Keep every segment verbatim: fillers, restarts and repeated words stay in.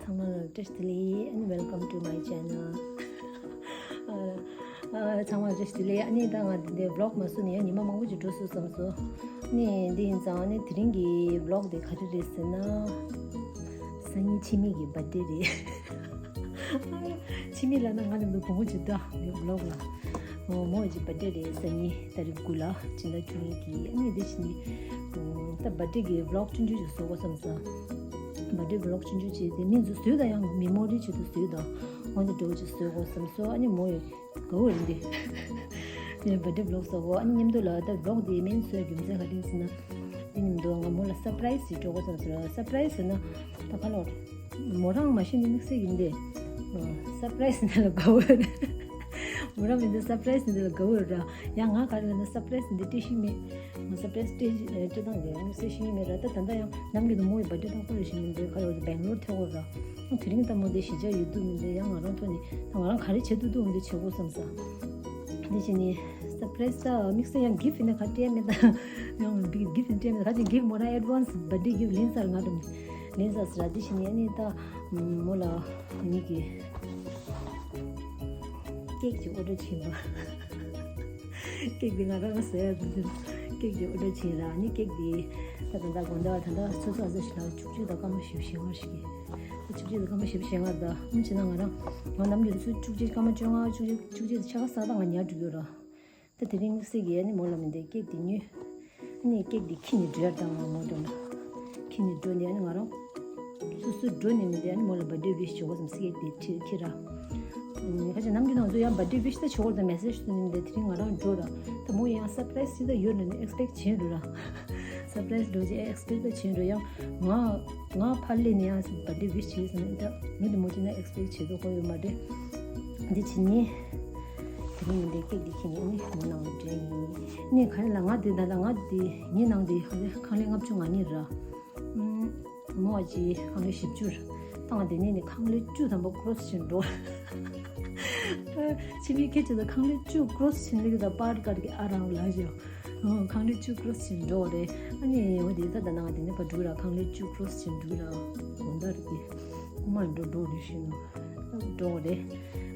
ཚང་མ་ལ་བཀྲ་ཤིས་བདེ་ལེགས། And welcome to my channel. ཨ་ཨ་ཚང་མ་བཀྲ་ཤིས་བདེ་ལེགས། ཨ་ནི་ད་ང་འདི་འདྲའི་vlog མ་བཟོས་ནས་ཡང་ཉི་མ་མང་པོ་ཅིག་འགྲོ་སོང་བསམ་སོང་། ཨ་ནི་འདི་ཡིན་ཙང་ཨ་ནི་དེ་རིང་གི་vlog དེ་ག་རེ་རེད་ཟེར་ན། སང་ཉིན་འཆི་མེད་ཀྱི་birthday རེད། འཆི་མེད་ལབ་ན་ང་ནི་མི་བུ་མོ་ཅིག་ད་vlog ལ། ཨོ་མོ་ཅིག་birthday རེད། སང་ཉིན་ཏ་རིག་དགུ་ལ་སྤྱི་ཟླ་བཅུ་གཉིས་ཀྱི། ཨ་ནི་འདི་ཕྱི་ནི་ད་birthday གི་vlog ཆུང་ཆུང་ཅིག་བཟོ་དགོས་བསམ་སོང་། Birthday vlog ཆུང་ཆུང་ཅིག་དེ་མིང་ཚོ་བཟོས་དང་ཡང་memory ཆེད་དུ་བཟོས་དང་། འོ་འདི་འདྲ་བོ་ཅིག་བཟོ་དགོས་བསམ་སོང་། ཨ་ནི་མོ་ཡི་དགའ་བོ་རེད་འདི། ངས་birthday vlog བཟོ་གོ། ཨ་ནི་མཉམ་དུ་ལ་ད་vlog དེ་མིང་བཟོས་རྒྱུ་མཚན་ག་རེ་ཡིན་ཟེར་ན། དེ་མཉམ་དུ་ང་མོ་ལ་surprise ཞིག་སྤྲོད་དགོས་བསམ་སོང་། Surprise ཟེར་ན་ད་ག་ལོར་མོ་རང་མ་ཤེས་ནི་དམིགས་བསལ་ཡིན་ཏེ། Surprise ཟེར་ན་ལ་དགའ་བོ་རེད། མོ་རང་མི་འདི་surprise འདི་ལ་དགའ་བོ་ར། ཡང་ང་ག་རེ་ལབ་ན་surprise འདི་སྤྲད་ཤེས་མེད། ང་surprise སྤྲད་ཤེས་སྤྲད་སྟངས་འདི་ཡང་སེ་ཤེས་མེད་ར། ད་ད་ལྟ་ཡང་ནམ་རྒྱུན་དུ་མོ་ཡི་birthday དང་ཁོ་རེ་ཤེས་མེད་འདི་ག་རེ་བ་Bangalore ཐོན་གོ་ར། དེ་རིང་ད་མོ་འདི་གཞིས་ཆགས་ཡོད་དུས་མི་འདི་ཡང་ང་རང་ཐོག་ནས་ད་ང་རང་ག་རེ་བྱེད་ཐུབ་ཐུབ་འདི་བྱེད་དགོས་བསམ་ས། འདི་བྱས་ནས་surprise ད་དམིགས་བསལ་ཡང་gift ནི་ག་སྤྲད་མེད་ད། ཡང་gift སྤྲད་མེད་ད། ག་ཅིག་gift མོ་རང་advance birthday gift ལེན་ཚར་ང་དང་ལེན་ཚར་ཟེར་ར། འདི་བྱས་ནས་ཨ་ནི་ད་མོ་ལ་དེ་ནི་གི cake ཅིག་order བྱས་པ། cake འདི་ང་རང་ཟས་ཡ་འདི་འདི་cake ཅིག་order བྱས་ར། ཨ་ནི་cake འདི་ད་ད་ལྟ་དགོང་དག་ད་ལྟ་སོ་སོ་ཨ་ཟ་ཞིག་ལ་བཅུ་གཅིག་དང་སྐར་མ་བཞི་བཅུ་ཞེ་ལྔ་ཞིག་གི། ད་བཅུ་གཅིག་དང་སྐར་མ་བཞི་བཅུ་ཞེ་ལྔ་རེད། ད་ཨ་ནི་བྱས་ན་ང་རང་ང་ནམ་རྒྱུན་དུ་བཅུ་གཅིག་སྐར་མ་བཅོ་ལྔ་བཅུ་གཅིག་བཅུ་གཅིག་ད་ཆ་ག་ས་ད་ང་ཉལ་འགྲོ་གི་ཡོད་ར། ད་དེ་རིང་དམིགས་བསལ་གྱི་ཨ་ནི་མོ་ལ་མི་འདི་cake འདི་ཉོས། ཨ་ནི་cake འདི་ཁྱེར་ནས་འགྲོ་ཡ་བཏང་ང་མོ་འགྲོ་ན། ཁྱེར་ནས་འགྲོ་ནས་ཨ་ནི་ང་རང་སོ་སོ་འགྲོ་ནས་མི་འདི་ཨ་ནི་མོ་ལ་birthday wish བྱེད་དགོས་བསམ་cake འདི་ཁྱེར་ཁྱེར་ར། ཁ་ཅིག་ནམ་རྒྱུན་ང་ཚོ་ཡང་birthday wish ད་བྱེད་དགོས་ད་message དུ་ནི་འདི་དེ་རིང་ང་རང་འགྲོ་ར། ད་མོ་ཡང་surprise ཞིག་ད་ཡོད་ན་ནི་expect བྱེད་འགྲོ་ར། surprise འགྲོ་རྗེས་expect ད་བྱེད་འགྲོ་ཡང་ང་ང་ཕར་སླེབས་ནས་ཡང་birthday wish བྱེད་ཟེར་ནས་ད་ངས་འདི་མོ་ཅིག་ན་expect བྱེད་དགོས་ཡོད་མ་རེད། འདི་བྱེད་ནི། དེ་རིང་འདི་cake འདི་ཁྱེར་ནས་ཨ་ནི་མོ་ནང་ལ་འདྲེན་ཡིན། ནི་ག་རེ་ལ་ང་འདི་ད་ལ་ང་འདི་ངའི་ནང་འདི་ཧ་ལས་ཁང་ལས་ལྔ་བཅུ་ང་གཉིས་ར། ཨུམ། མོ་ཨ་ཅེ་ཁང་ལས་བཞི་བཅུ་ར། ད་ང་འདི་ནས་ནི་ཁང་ལས་བཅུ་ཐམ་པ་cross བྱེད་འགྲོ། ཕྱི་མིག་ཁྱེད་ཚོ་ད་ཁང་ལས་བཅུ་cross བྱེད་ལེགས་ད་པར་དཀར་གི་ཨ་རང་ལ་ཞོ། ཁང་ལས་བཅུ་cross བྱེད་འགྲོ་རེད། ཨ་ནི་འོ་དེ་ད་ད་ནང་དེ་ནས་ཕར་འགྲོ་ར། ཁང་ལས་བཅུ་cross བྱེད་འགྲོ་ར། དགོང་དག་རེད་དེ། ཁོ་མ་འགྲོ་འགྲོ་རེད་ཤི་ནོ། འགྲོ་རེད།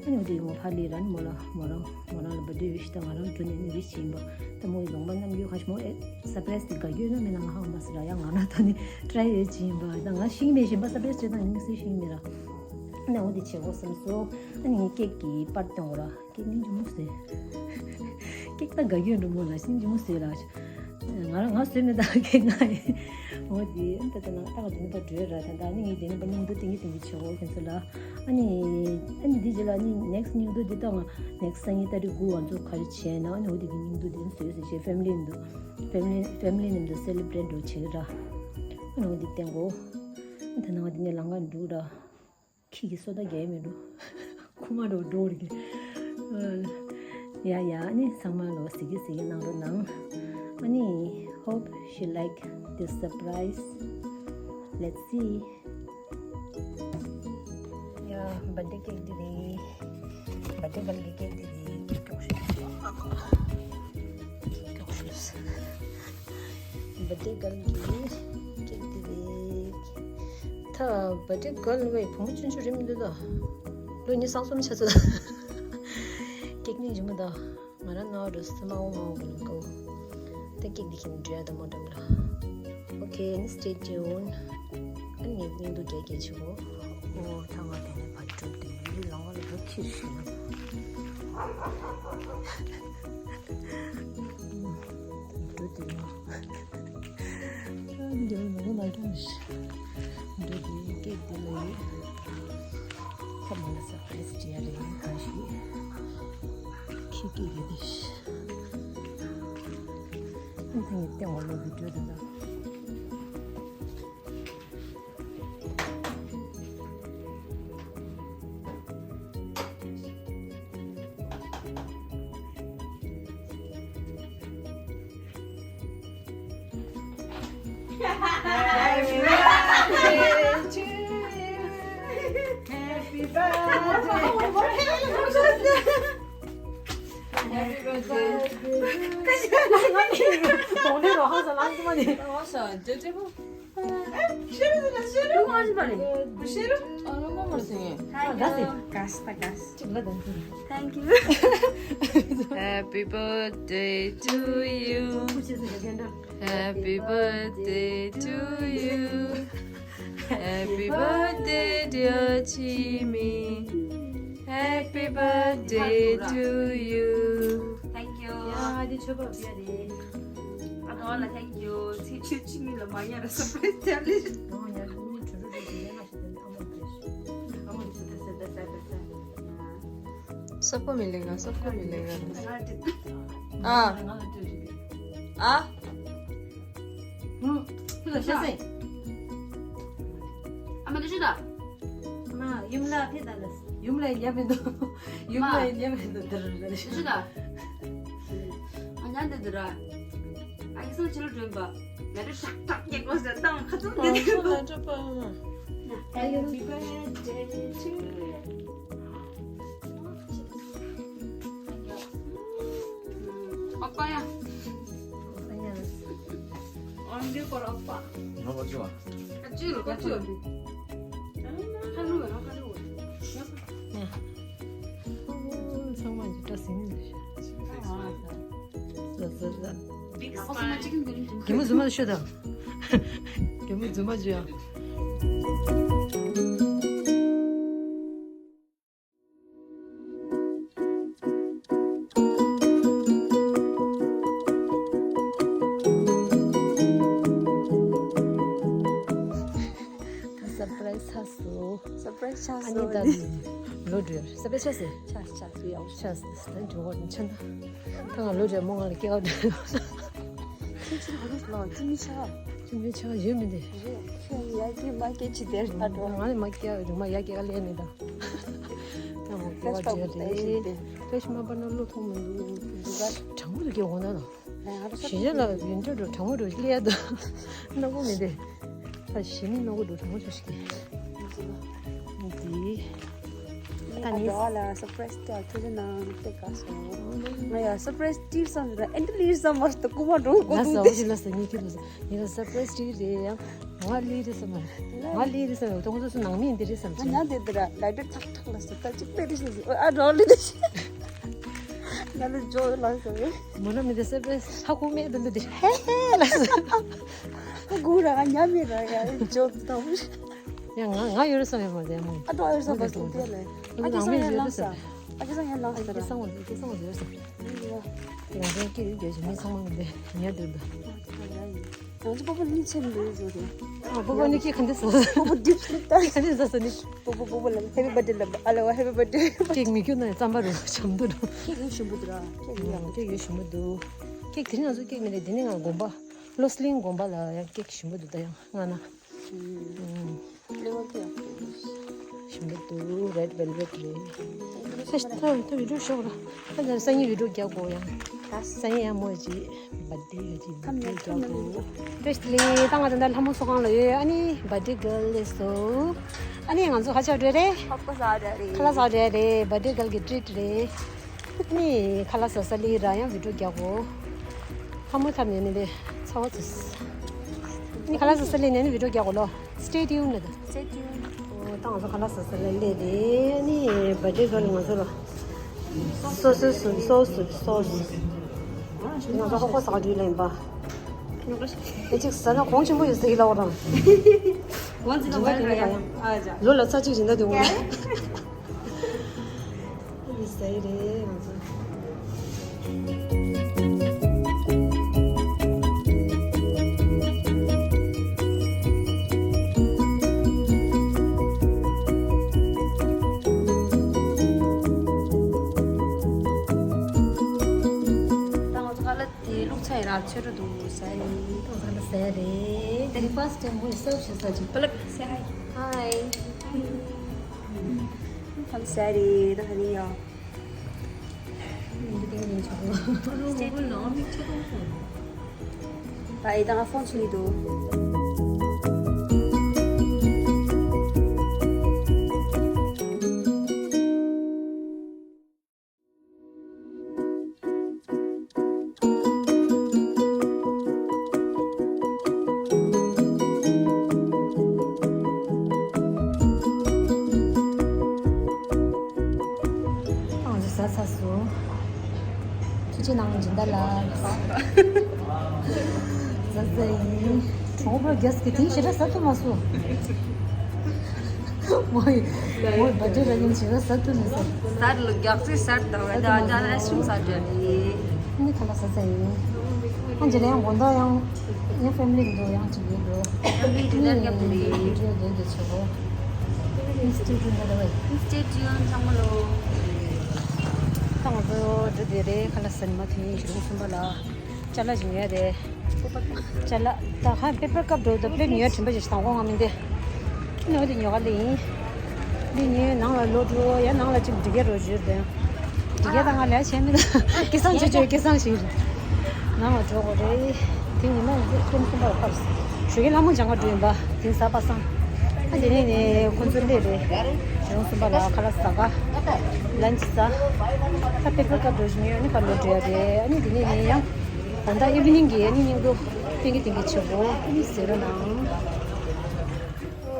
ཨ་ནི་འོ་དེ་མོ་ཕར་ལས་ར་ནི་མོ་ལ་མོ་རང་མོ་རང་ལ་birthday wish ད་ང་རང་འགྲོ་ནས་ནི་wish བྱིན་པ། ད་མོ་ཡི་ལོང་པ་རྣམས་ཡོད་ཁ་ཤི་མོ་ཨེ་surprise དེ་དགའ་རྒྱུ་ཡོད་ན་མེད་ན་ང་ཧང་མ་སི་ར། ཡང་ང་རང་ད་ནི་try ཡོད་བྱིན་པ། ད་ང་ཤིང་མེད་བཞིན་པ་surprise བྱེད་དང་ནི་མི་སི་ཤིང་མེད་ར། ཨ་ནི་འོ་དེ་བྱེད་དགོས་བསམ་སོ། ཨ་ནི་ངས་cake གི་པར་སྟོན་དགོས་ར། cake ནི་ལྗིད་མོ་བཟོས། cake ད་དགའ་རྒྱུ་འགྲོ་མོ་ལ་ཤིང་ལྗིད་མོ་བཟོས་ར། ང་རང་ང་བཟོས་མེད་ད་cake ང་ཡིན། འོ་དེ་ཨ་ནི་ད་ད་ནང་ཏག་དེ་ནི་པ་འགྲོས་ར། ད་ད་ནི་ངས་དེ་ནི་པ་སྙིང་དུ་ཏིང་གི་ཏིང་གི་བྱེད་དགོས་ཁྱེད་ཚོ་ལ། ཨ་ནི་ཨ་ནི་དེ་རྗེས་ལ་ཨ་ནི་next སྙིང་དུ་དེ་ད་ང་next སང་ཉིན་ཏ་རིག་དགུ་ང་ཚོ་ག་རེ་བྱས་ན་ཨ་ནི་འོ་དེ་གི་སྙིང་དུ་དེ་ནི་བཟོས་ཟེར་བྱས་family འདུག family family རྣམས་དུ་celebrate འགྲོ་བྱེད་ར། ཨ་ནི་འོ་དེ་བསྟན་གོ། ད་ནང་དེ་ནས་ལང་ཀ་འགྲོ་ར། ཁྱི་གི་སོ་ད་རྒྱལ་མི་འགྲོ། ཁུ་མ་འགྲོ་འགྲོ་རེད་གི། ཡ་ཡ་ཨ་ནི་ཚང་མ་ལོ་གཟིགས་གི་གཟིགས་གི་གནང་རོགས་གནང་། ཨ་ནི་hope she like this surprise. Let's see. ཡ་birthday cake འདི་རེད། birthday girl གི་cake འདི་རེད། སྐྱོགས་ཤོས། སྐྱོགས་ཤོས། birthday girl གི་cake འདི་རེད། ད་birthday girl བའི་བུ་མོ་ཆུང་ཆུང་རེད་མི་འདུག་ད། ལོ་ཉི་ཤུ་རྩ་གསུམ་ཆགས་ཚར། cake ནི་ལྗིད་མོ་ད། ང་རང་ནང་རུ་སི་མ་འོང་མ་འོང་གི་ལ་ཀོ། ད་cake འདི་ཁྱེད་འགྲོ་ཡ་ད་མོ་འགྲམ་ལ། Okay, stay tuned. ཨ་ནི་ངས་སྙིང་སྡུག་རྒྱག་རྒྱག་བྱེད་གོ། ཨོ་ད་ང་དེ་ནས་ཕར་འགྲོ་དུས་ལང་བ་ལ་འགྲོ་ཁྱེར་ཤི་ལ། འགྲོ་དུས་ལ། འགྲོ་ནང་ལ་འགྲོ་ཤི། འགྲོ་དུས་cake དེ་ལ་ཡོད། ཁ་མོ་ལ་surprise སྤྲད་ཡ་རེད་གང་ཞིག་ཁྱི་སྐད་རྒྱག་དུས། ཨ་ནི་ད་ངས་སྟེང་འོག་ལོག་གི་འགྲོ་དེ་འདྲ། Happy birthday to you. Happy birthday. Happy birthday. ཤེས་རུ་ཟེར་ན་ཤེས་རུ། ཨ་ལོ་མ་མ་སེ། ཨ་ད་སེ། ག་ས་ག་ས། གཅིག་ལ་དང་ཚུར། Thank you. Happy birthday to you. Happy birthday to you. Happy birthday, dear Chimi. Happy birthday to you. Thank you. ཡ་འདི་ཆོས་པ་བི་ཡ་རེད། ཨ་ནོ་ལ་thank you. ཚེ་ཆོས་ཆི་མི་ལ་མ་ཉར་ར་surprise བྱ་ལེ། ཨ་མ་ཉར་མི་ཁྲོ་རུ་རུ་ཡ་ལ་ཤི་དེ་ཨ་མ་རེད། ཨ་མ་ཆུ་ད་སེ་ད་ད་ད་ད། སོག་པོ་མི་ལེ་ང་སོག་པོ་མི་ལེ་ང་། ཨ། ང་ལ་སྤྲོད་ཞིག་ཨ། ཧུ། ཁྱོད་ལ་ཤ་ཟེ། ཨ་མ་དེ་ཤི་ད། ཨ་མ་ཡུམ་ལ་ཕེ་ད་ལ། ཡུམ་ལ་ཡིན་ཡ་མི་འདུག་ཡུམ་ལ་ཡིན་ཡ་མི་འདུག་དེ་རེད་དེ་ཤི་ད། ཨ་ཉན་དེ་དེ་ར། ཨ་ཡིག་སང་ཆི་ལ་སྒྲོན་པ། ང་དེ་ཤག་ཐག་སྐྱེ་གོ་ཟེར་དང་ཁ་ཚུམ་དེ་དེ་རེད། Happy birthday to you. ཨ་ཕ་ཡ། ཨང་ཇུ་པར་ཨ་ཕ། ང་ལ་ཅི་བ། ཨ་ཅི་ལ་ཨ་ཅི་ལ། ཁ་ལུ་བ་ཁ་ལུ་བ། ཚང་མ་འཇིགས་སྐྲག་ཟིན་ནས། ཟ་ཟ་ཟ། རྒྱུ་མ་རྫུན་མ་ཤོད་དང་། རྒྱུ་མ་རྫུན་མ་བརྗོད་ཡང་། ད་surprise་ཆགས་སོང་། surprise་ཆགས་སོང་། ཨ་ནི་ད་ལོ་འགྲོ་surprise་ཆགས་སོང་། ཆགས་ཆགས་སོང་ཡང་། ཆགས་སོང་ད་འགྲོ་བ་ཆ་ན། ད་ང་ལོ་འགྲོ་མོ་ང་ལ་སྐྱེ་བ་འགྲོ། ཁྱེད་ཚོ་ཧ་གོ་ལ་ཅི་མི་ཆགས། ཅི་མི་ཆགས་ཡོད་མི་འདི། ཁྱོད་ཡ་གི་མ་སྐྱེ་ཅི་དེར་ད་འགྲོ། ང་ནི་མ་སྐྱེ་རུ་མ་ཡ་སྐྱེ་ག་ལས་ནི་ད། ད་མོ་སྐྱེ་བ་འགྲོ་རེད། ཕེ་ཤི་མ་པ་ན་བློ་ཐོང་མི་འདུག་གྲང་མོ་དུ་སྐྱེ་འོང་ན་ད། ཞེ་ཞེ་ལ་ཡིན་འགྲོ་འགྲོ་གྲང་མོ་འགྲོ་སླེ་ཡ་ད། ན་གོ་མི་འདི། ད་ཞེ་མི་ན་གོ་འགྲོ་གྲང་མོ་འགྲོ་ཞིག་གི། འདི། ད་ནི་ཨ་ལ་surprise་ཏེ་ཐུ་ལི་ནང་ཏེ་ག་སོ། ང་ཡ་surprise་ཏིར་སམ་ཟེར་ཨེན་ཏི་ལིར་སམ་མར་ཏེ་ཀུ་མ་འགྲོ་གོ་ལ་དུང་ཏེ། ལ་ས་ལ་ས་ཉི་ཁི་ལ་ས་ཉི་ལ་surprise་ཏིར་རེད་ཡང་ང་ལི་རེད་སམ་མ་ང་ལི་རེད་སམ་ཏོང་ཏོ་སུ་ནང་མི་འདི་རེད་སམ་ང་ཉ་དེ་དེ་ར་ལ་དེ་ཐག་ཐག་ལ་ས་ད་ཅིག་པེ་རེ་ཤི་ཨ་རོ་ལི་དེ་ཤི་ང་ལི་ཇོ་ལ་ས་རེད་མོ་ན་མི་དེ་surprise་ཧ་གོ་མེད་དུ་འདི་ཧེ་ཧེ་ལ་ས་གུ་ར་ང་ཉ་མི་ར་ཡ་ཇོ་ཏོང་ཡ་ང་ང་ཡོད་རེད་སམ་ཡ་མ་དེ་མོ། ཨ་ཏོ་ཨ་ཡོད་སམ་པ་སུ་དེ་ལེ། ཨ་ཁེ་སང་ཡ་ལངས་ས། ཨ་ཁེ་སང་ཡ་ལངས་ས། ཨ་ཁེ་སང་ཡ་ལངས་ས། ཡང་ཅན་སྐྱིད་རིག་རྒྱ་ཞིག་མི་ཚང་མ་མི་འདི་ཉལ་འདུག་འདུག་ཡང་ཅི་པོ་པོ་གཉིད་ཆེན་འདུག་ཟེར་ཏེ། ཨ་པོ་པོ་གཉིད་ཀྱི་ག་འདི་ཟ། པོ་པོ་ཌིབ་སི་ལིབ་ད། ག་འདི་ཟ་ཟ་ནི། པོ་པོ་པོ་པོ་ལ་happy birthday་ལ་ཨ་ལ་བ་happy birthday། ཀེག་མི་སྐྱོ་ན་རྩམ་པ་རུ་ཆམ་འདུག་འགྲོ། ཀེག་ཡོད་ཞུམ་པོ་འདུག་ར། ཀེག་ཡོད་ཀེག་ཡོད་ཞུམ་པོ་འདུག་ཀེག་དེ་རིང་ང་ཚོ་ཀེག་མི་རེད། དེ་ནི་ང་དགོན་པ་བློ་སླིང་དགོན་པ་ལ་ཡང་ཀེག་ཞུམ་པོ་འདུག་ད་ཡང་ང་ན། ཞིམ་པོ་འདུག red velvet་རེད། ཨ་ད་ད་video་ཤོག་ར། ཨ་ད་སང་ཉིན་video་རྒྱག་དགོས་ཡང་། ད་སང་ཉིན་ཡང་མོ་ཅི་birthday་ཡོད་ཅི་ཁམ་ཉལ་video་ཁམ་རྒྱག་དགོས། བཀྲ་ཤིས་བདེ་ལེགས། ད་ང་ད་ལྟ་ལྷ་མོ་ཚོགས་ཁང་ལ་ཡོད། ཨ་ནི་birthday girl་ལས་སོ། ཨ་ནི་ང་ཚོ་ཧ་ཅང་འགྲོ་རེད། ཁ་ལག་ཟ་རེད། ཁ་ལག་ཟ་རེད་རེད། Birthday girl་གི་treat་རེད། ནི་ཁ་ལག་ཟ་ས་ལི་ར་ཡང་video་རྒྱག་གོ། ལྷ་མོ་ཐབ་ནས་ནི་བས་ཚ་བ་ཚུ། ནི་ཁ་ལག་ཟ་ས་ལི་ནས་ནི་video་རྒྱག་གོ་ལོ། Stay tuned་ལ་ད། Stay tuned། ཨོ་ད་ང་ཚོ་ཁ་ལག་ཟ་ས་ལི་ལས་རེད། ནི་birthday girl་ང་ཚོ་ལ་sauce sauce sauce sauce། ང་ཚོ་ཧོ་ཧོ་ཟ་ག་དུས་ལེན་པ། ཨེ་ཅིག་ཟ་ན་གོང་ཆེན་པོ་ཡོད་ཟེར་གི་ལ་འོ་རང་། Once in a while་ར་ཡང་། ལོ་ལ་ཚ་གཅིག་བཞིན་ད་དུས་འོ། ཟེར་རེད་ང་ཚོ། ད་ང་ཚོ་ཁ་ལག་དེ་བླུགས་ཚར་ཡིན་ར། ཚོད་འགྲོ་འདུག་ཟེར་ཡིན། ད་ང་ཚོ་ཁ་ལག་ཟ་ཡ་རེད། དེ་རིང་first time་བུ་serve་བྱེད་ས་ཅིག Palak, say hi. Hi. ཁམ་ཟ་རེད་ད་ཧ་ནི་ཡ། ད་ཨེ་ད་ང་ཕོན་ཆུ་ནི་འདུག་ཅི་ནང་སྦྱིན་བདག་ལ། ཟ་ཟ་ཡིན། གྲོགས་པོ་རྒྱ་སྐད་དེ་ཞེ་དྲག་ཟ་ཐུབ་མ་སོང་། མོ་ཡི་མོ་ཡི་བར་ཌེ་ར་ཡིན་ཞེ་དྲག་ཟ་ཐུབ་མི་སོང་། ཟ་ལ་རྒྱག་ཚེ་ཟ་དང་བས་ད་ཨ་ཅག་ཨ་ཤུང་ཟ་འདྲ་རེད། ནི་ཁ་ལག་ཟ་ཟ་ཡིན། ཨ་འཇི་ལ་ཡང་དགོང་དག་ཡང་ཡང་ཕེ་མི་ལི་འདུག་ཡང་ཅིག་ཡོད་འགྲོ། ཕེ་མི་ལི་ཌི་ནར་རྒྱབ་ཀྱི་རེད། ཝི་ཌི་ཡོ་དེ་འདྲ་ཆོག་གོ། Please stay tuned by the way. Please stay tuned ཚང་མ་ལོ། ད་ང་ཚོ་འགྲོ་དེ་རེད། ཁ་ལག་ཟ་ནི་མ་ཐོན་ཡིན་ཞུ་རུང་གསུམ་པ་ལ། ཅ་ལག་ཅིག་ཉོ་ཡ་རེད། ཅ་ལག་ད་ཧ་པེ་པར་ཀབ་འགྲོ་ད་པླེཊ་ཉོ་ཡ་དྲན་པ་ཅིག་དང་པོ་ང་མིན་ཏེ། ནོ་དེ་ཉོ་ག་ལེ་ཡིན། འདི་ཉོས་ནང་ལ་ལོག་འགྲོ་ཡ། ནང་ལ་ཅིག་འགྲིག་གི་རོ་བརྗོད་དེ། འགྲིག་གི་ད་ང་ལས་བྱས་མི་ལ་སྐལ་བཟང་ཆེ་ཆེ་སྐལ་བཟང་ཞིག་རེད། ནང་ལ་འགྲོ་དགོས་རེད། དེ་ཉི་མ་ཀུན་གསུམ་པར་ཕར་ཞོགས་ཀས་ལྷ་མོ་སྦྱང་ག་འགྲོ་ཡིན་པ་དེང་སང་པ་སངས། ཨ་དེ་ནས་ནས་ཁོང་ཚོ་སླེབས་རེད། ཞོགས་གསུམ་པ་ལ་ཁ་ལག་ཟ་ག་ལན་ཅི་ཟ། ད་པེ་པར་ཀབ་འགྲོ་བཞིན་ཡོད་ནི་ཕར་ལོག་འགྲོ་ཡ་རེད། ཨ་ནི་དེ་ནས་ནས་ཡང་། ད་ལྟ་ཨི་ཝི་ནིང་གི་ཨ་ནི་སྙིང་པོ་ཏིང་གི་ཏིང་གི་ཆེ་བོ་ཨ་ནི་ཟེར་རོ་ནང་།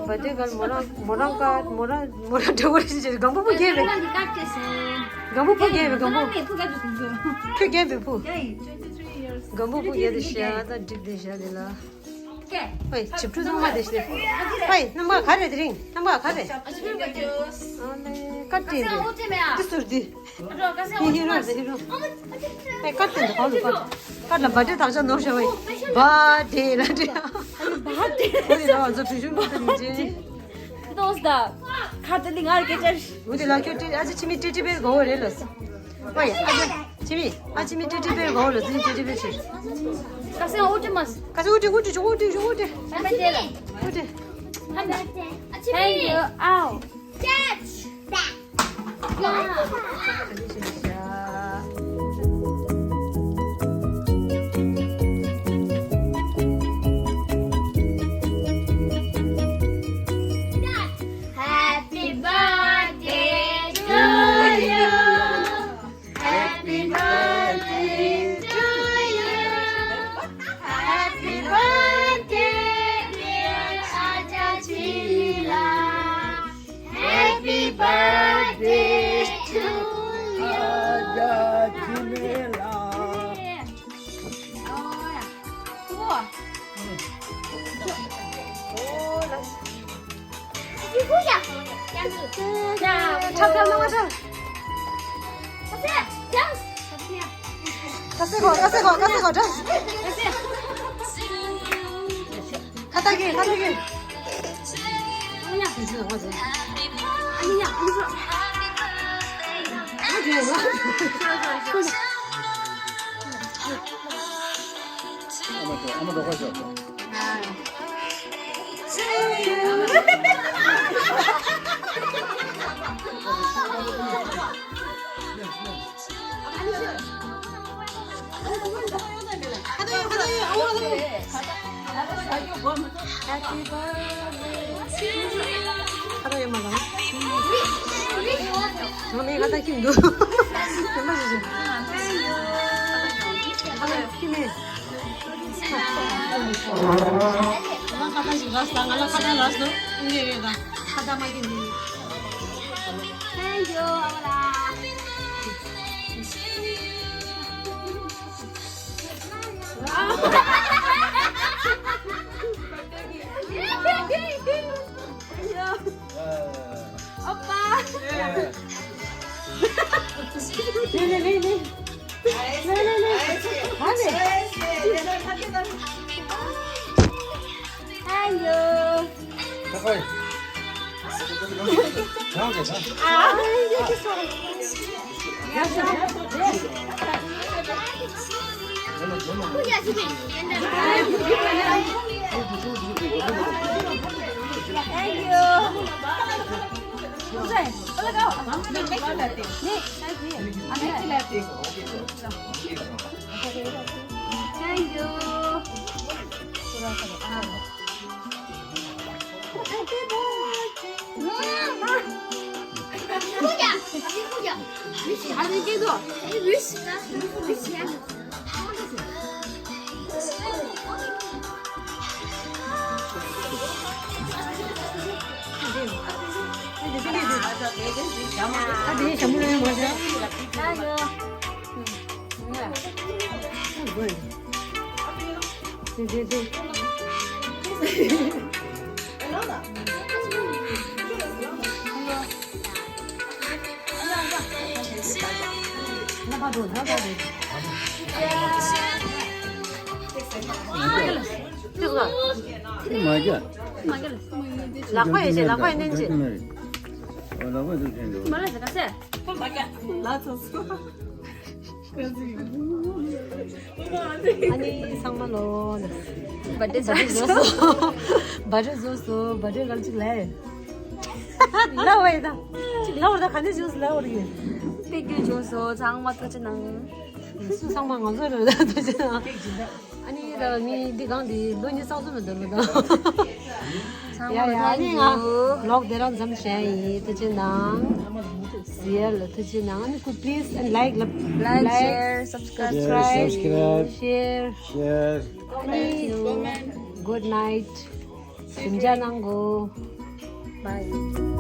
བ་དེ་གར་མོ་རང་མོ་རང་ཀ་མོ་རང་མོ་རང་འདྲ་བོ་ཞིག་བྱས། སྒམ་པོ་བུ་རྒྱས་པས། སྒམ་པོ་བུ་རྒྱས་པས་སྒམ་པོ། ཁྱོད་རྒྱས་པས་བུ། སྒམ་པོ་བུ་རྒྱས་དེ་ཤ་ད་འགྲིག་དེ་ཤ་དེ་ལ། ཧོꯏ་ཇིབ་ཕྲུག་ཚང་མ་དེ་ཤ་དེ། ཧོꯏ་རྣམ་པ་ག་རེ་དེ་རིང་རྣམ་པ་ག་རེ། ཨ་ནི་ཀ་ཏི་རེད། འདི་ཟུར་འདི། ཧི་ཧི་རོ་ཟེར་ཧི་རོ། ཨེ་ཀར་དེ་འདྲ་གང་ལ་ཀར། ཀར་ལ་བར་ཌེ་དག་ཆ་ནོར་ཤོར་བས། བར་ཌེ་ལ་འདྲ། བར་ཌེ། འོ་དེ་ལ་ང་ཚོ་གྲུ་ཆུང་པོ་དེ་ནི་ཅི། ཏོས་ད། ཁ་ཏི་ལི་ང་ར་སྐད་ཆ། འོ་དེ་ལ་ཁྱོད་ཏི་ཨ་ཅེ་ཆི་མི་ཏི་ཏི་བེར་གོ་རེད་ལ། ཨོ་ཡ་ཨ་ཅེ་ཆི་མི་ཨ་ཅེ་མི་ཏི་ཏི་བེར་གོ་ལ་ཟིན་ཏི་ཏི་བེར་ཤི། ཀ་སེ་ཨོ་ཏི་མ་སི། ཀ་སེ་ཨོ་ཏི་ཨོ་ཏི་ཨོ་ཏི་ཨོ་ཏི། ཨ་ཅེ་མི་ཏི་ལ། ཨོ་ཏི། ཨ་ཅེ་མི་ཏི་ལ། Catch! Happy birthday to you. Happy birthday to you. Happy birthday, dear Ajachila. Happy birthday to you. ཁ་ཏ་གི་ཁ་ཏ་གི། Thank you, ཨ་མ་ལགས། ཨོ་པ། ལེ་ལེ་ལེ་ལེ། ལེ་ལེ་ལེ། ཧ་ལེ། Thank you. Thank you. ལག་པ་ཡོད་ཅེས་ལག་པ་ཡོད་ནན་ཅེས། ལག་པ་ཡོད་ཅེས་ག་ས། ཨ་ནི་ཚང་མ་ལོ། བར་ཐ་ཌེ་བཟོས་སོ། བར་ཐ་ཌེ་བཟོས་སོ། བར་ཐ་ཌེ་ལ་ཅིག་ལས། ལ་བའི་ད། ཅིག་ལ་བར་ད་ག་ནས་བཟོས་སོ་ལ་བར་ཡིན། དཔེ་སྐྱིད་བཟོས་སོ། ཚང་མ་ཐུགས་རྗེ་གནང་། སུ་ཚང་མ་ང་ཚོ་རེད་ད་ཐུགས་རྗེ་གནང་། ཨ་ནི་ད་མི་འདི་གང་འདི་ལོ་ཉི་ཤུ་རྩ་གསུམ་མི་འདུག་ལོ་ད། ཚང་མ་ལ་ཡ་ཡ། ཨ་ནི་ང་ལོག་དེ་རང་མཚམས་བཞག་ཡིན། ཐུགས་རྗེ་གནང་། ཟེར་ལ་ཐུགས་རྗེ་གནང་། ཨ་ནི་ཁུ་please and like ལབ། Like, like, share, subscribe. Share, subscribe. Share. Share. Comment. Thank you. Good night. གཟིམ་འཇག་གནང་གོ། Bye.